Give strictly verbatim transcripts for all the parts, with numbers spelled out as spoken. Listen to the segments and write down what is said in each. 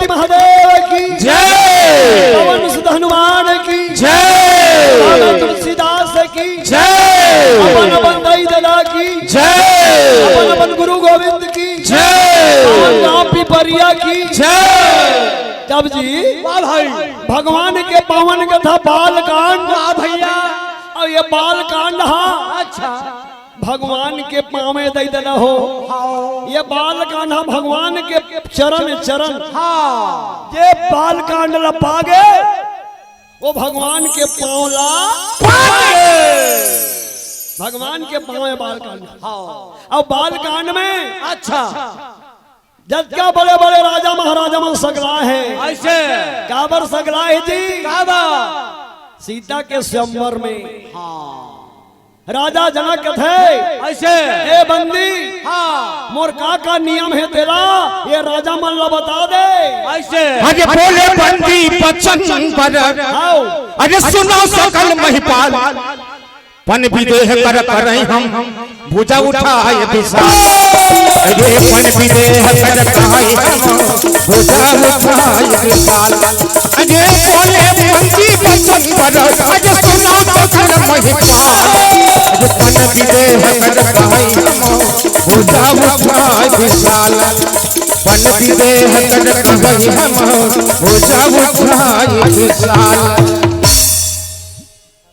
महादेव की जय। पवन सुत हनुमान की जय। बाबा तुलसीदास की जय। अपन अपन दाई ददा की जय। अपन अपन गुरु गोविंद की जय। अपन राम पिपरिया की जय। जब जी वाह भाई। भगवान के पावन कथा बाल कांड। वाह भैया। और ये बाल कांड हा अच्छा। भगवान के पाँव में दई देना हो। हाँ। ये बाल कांड हा भगवान के चरण, चरण। हाँ। ये बाल कांड ला पागे, वो भगवान के पाँव ला पागे। भगवान के पाँव में बाल कांड। हाँ। अब बाल कांड में अच्छा। जतका बड़े बड़े राजा महाराजा मन सगला हे। ऐसे। काबर सगला हे जी? काबर? सीता के स्वयंवर में। हाँ। राजा जनक कथे, ऐसे। ए बंदी, हाँ। मोर का का नियम हे तेला, ये राजा मन ला बता दे। ऐसे। अरे बोले बंदी बचन बर, हाव। अरे सुनो सकल महिपाल। पन विदेह कर करई हम, भुजा उठाए विशाल। अरे पन विदेह कर करई हम, भुजा उठाए विशाल। अरे बोले बंदी बचन बर, अरे सुनो सकल महिपाल। अरे पन विदेह कर करई हम, भुजा उठाए विशाल। पन विदेह कर करई हम, भुजा उठाए विशाल।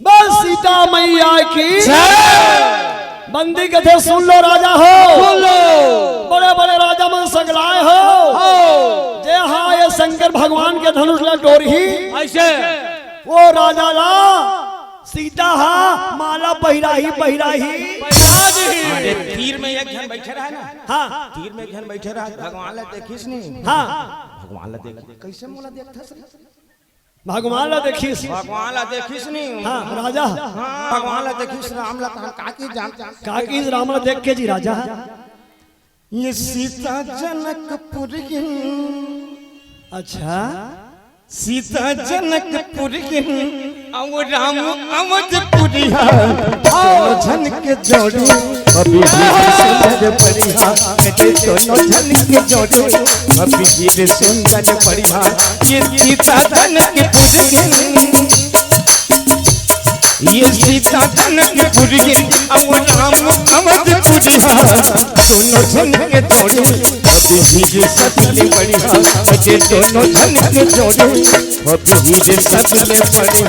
बस सीता मैया की जय। बंदी कथे सुन लो राजा हो। सुन लो। बड़े बड़े राजा मन सगलाए हो। हो। जे हा ये शंकर भगवान के धनुष ला टोरही। ऐसे। वो राजा ला सीता हा माला पहिराही, पहिराही। पहिरा दी। अरे तीर में एक झन बैठे रहे ना। हाँ। तीर में एक झन बैठे रहे, भगवान ला देखिस नहीं। हाँ। भगवान ला देख, कैसे मोला देखथस रे? भगवान ला देखिस। भगवान ला देखिस नहीं। हाँ, राजा। हाँ, भगवान ला देखिस, राम ला तहन का की जान। का की राम ला देख के जी राजा? ये सीता जनकपुर गिन। अच्छा। सीता जनकपुर गिन। अउ राम अवधपुरिहा। दोनों झन के जोड़ी। अभी भी सुंदर बढ़िया। अरे दोनों झन के जोड़ी। अभी भी सुंदर बढ़िया। ये सीता जनकपुर गिन। ये सीता जनकपुर गिन, अउ राम अवधपुरिहा। दोनों झन के जोड़ी, अभी भी सबले बढ़िया। अरे दोनों झन के जोड़ी, अभी भी सबले बढ़िया।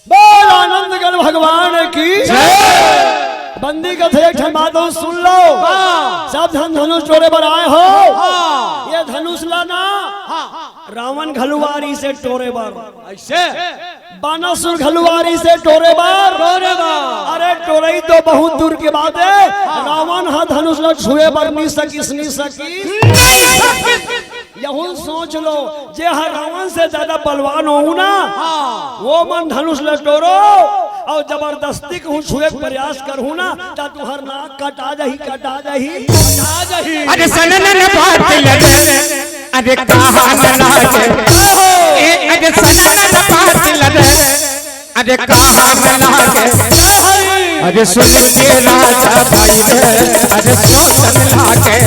बोल आनंद गण भगवान की जय। बंदी कथे एक ठन बात अउ सुन लो। हाँ। सब झन धनुष टोरे बर आए हो। हाँ। ये धनुष ला ना हाँ। रावण घलुआरी से टोरे बर। ऐसे? बानासुर घलुआरी से टोरे बर। टोरे बर। अरे टोरई तो बहुत दूर के बात हे। हाँ। रावण हा धनुष ला छुए बर नहीं सकिस, नहीं सकिस। नहीं सकिस। यहू सोच लो, जे हर रावण से ज्यादा बलवान होहू ना, हाँ। वो मन धनुष ला टोरो अउ जबरदस्ती कहूँ छुए के प्रयास करहू ना, त तुहर नाक कटा जाही, कटा जाही। कटा जाही। अरे सननन बात लगे, अरे कहा न लागे। ए, अरे सननन बात लगे, अरे कहा न लागे। अरे सुन के राजा भाई रे, अरे सोचन लागे।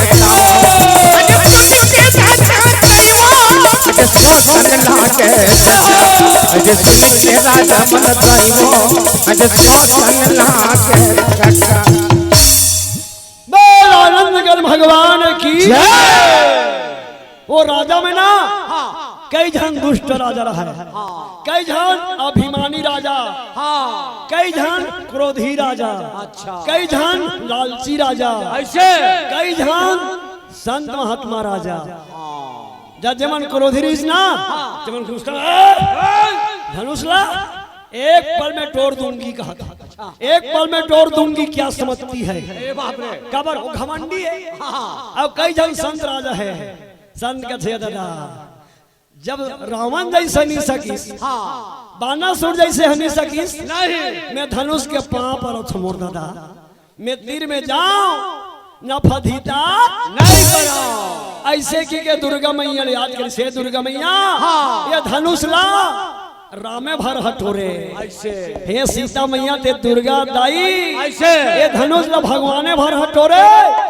अरे सुन के राजा भाई रे, अरे सोचन लागे। अरे सुन के राजा मन भाई वो, अरे सोचन लागे। बोल आनंद गण भगवान की जय। वो राजा में ना हाँ। कई झन दुष्ट राजा रहा है। हाँ। कई झन अभिमानी राजा। हाँ। कई झन क्रोधी राजा। अच्छा। कई झन लालची राजा। ऐसे? कई झन संत महात्मा राजा। हाँ। जा जेमन क्रोधी रहिस ना, हाँ। जेमन घुसका, "ए, धनुष ला, एक पल में तोड़ दूंगी," कहा था। अच्छा। "एक पल में तोड़ दूंगी, क्या समझती है?" ए बाप रे। काबर वो घमंडी है। हाँ। अब कई झन संत राजा है, संत कथे दादा, जब रावण जैसे नहीं सकिस, हाँ। बानासुर जैसे ह नहीं सकिस, नहीं। मैं धनुष के पांव परत हंव मोर दादा, मैं तीर में जांव, न फदीता नहीं बनाओ। ऐसे कहिके दुर्गा मैया ले याद करिस, हे दुर्गा मैया, हाँ। ये धनुष ला, रामे भर हटोरे। ऐसे। हे सीता मैया ते दुर्गा दाई। ऐसे। ये धनुष ल भगवाने भर हटोरे।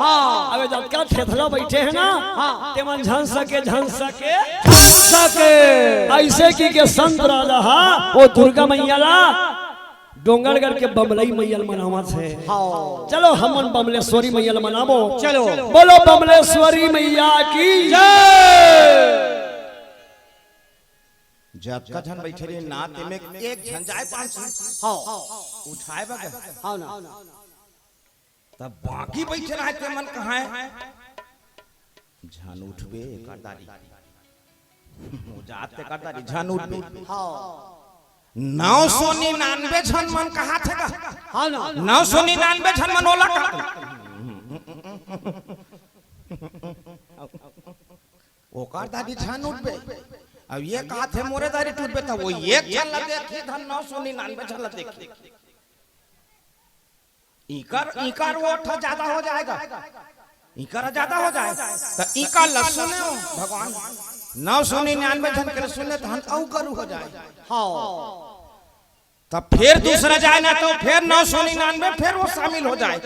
हाँ। अबे जतका थेथला बैठे हे ना, हाँ। ते मन झन सके, झन सके। सके। ऐसे कहिके संत राजा हा, वो दुर्गा मैया ला, डोंगरगढ़ के बमलई मैया ल मनावत हे। हाँ। चलो हमन बमलेश्वरी मैया ल मनाबो। चलो। बोलो बमलेश्वरी मैया की। जय। जतका झन बैठे रहे ना, तेमे एक झन जाए पाँच सौ। हाँ। उठाए बगे। हाँ ना। तब बाकी बैठे रहे ते मन कहाँ हे? झन उठबे करदारी। वो जात ते करदारी, झन उठबे। हाँ। नौ सौ निन्यानवे झन मन कहाँ थे गा? हाँ ना। नौ सौ निन्यानवे झन मन ओला का? ओकर दारी झन उठबे। अब ये कहा थे मोरे दारी टूटबे, तब वो एक झन ला देखी, धन नौ सौ निन्यानवे झन ला देखी। इकर, इकर वोट ह ज्यादा हो जाएगा, इकर ज्यादा हो जाए, तो इकर ल सुने हो भगवान, नौ सौ निन्यानवे झन के ल सुने, धन अउ गरु हो जाए। हाँ। तब फिर दूसरा जाए ना, तो फिर नौ सौ निन्यानवे फिर वो शामिल हो जाए।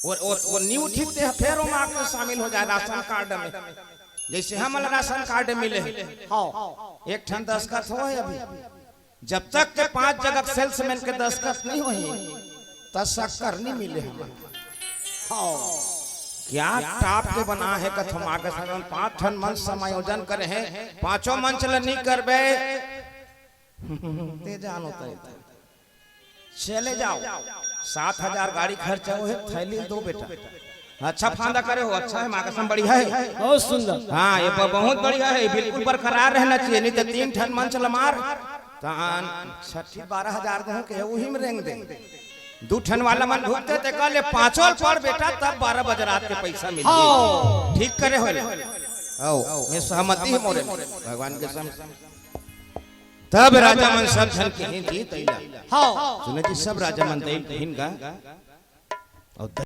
वो, वो, वो न्यू ठीक ते फिर वो आके शामिल हो जाए राशन कार्ड में, जैसे हमन ला राशन कार्ड मिले हे। हाँ। एक ठन दस्तखत होए अभी, जब तक के पांच जगह सेल्समैन के दस्तखत नहीं होही, त शक्कर नहीं मिले हमन। हाँ। क्या टाप के बना हे कथम आगे सदन, पांच ठन मंच समायोजन करे हे, पांचों मंच ल नहीं करबे, ते जानो तय। चले जाओ, सात हजार गाड़ी खर्चा होहे, थैली दो बेटा। अच्छा फांदा करे हो, अच्छा हे, माँ कसम बढ़िया हे। बहुत सुंदर। हाँ, ये ब-, बहुत बढ़िया हे, बिल्कुल बरकरार रहना चाहिए, नहीं तो तीन ठन मंच ल मार, त छठी बारह हजार दे के उही में रेंग दे। दू ठन वाला मन भुगते ते कह ले पाँचों ल पड़ बेटा, तब बारह बजे रात के पैसा मिलही। हाँ। ठीक करे हो ले। आओ, ये सहमति हे मोरे, भगवान के सम-, तब राजा मन सब झन के ही जीत अइला। हाँ। सुने जी, सब राजा मन दई कहिन गा। और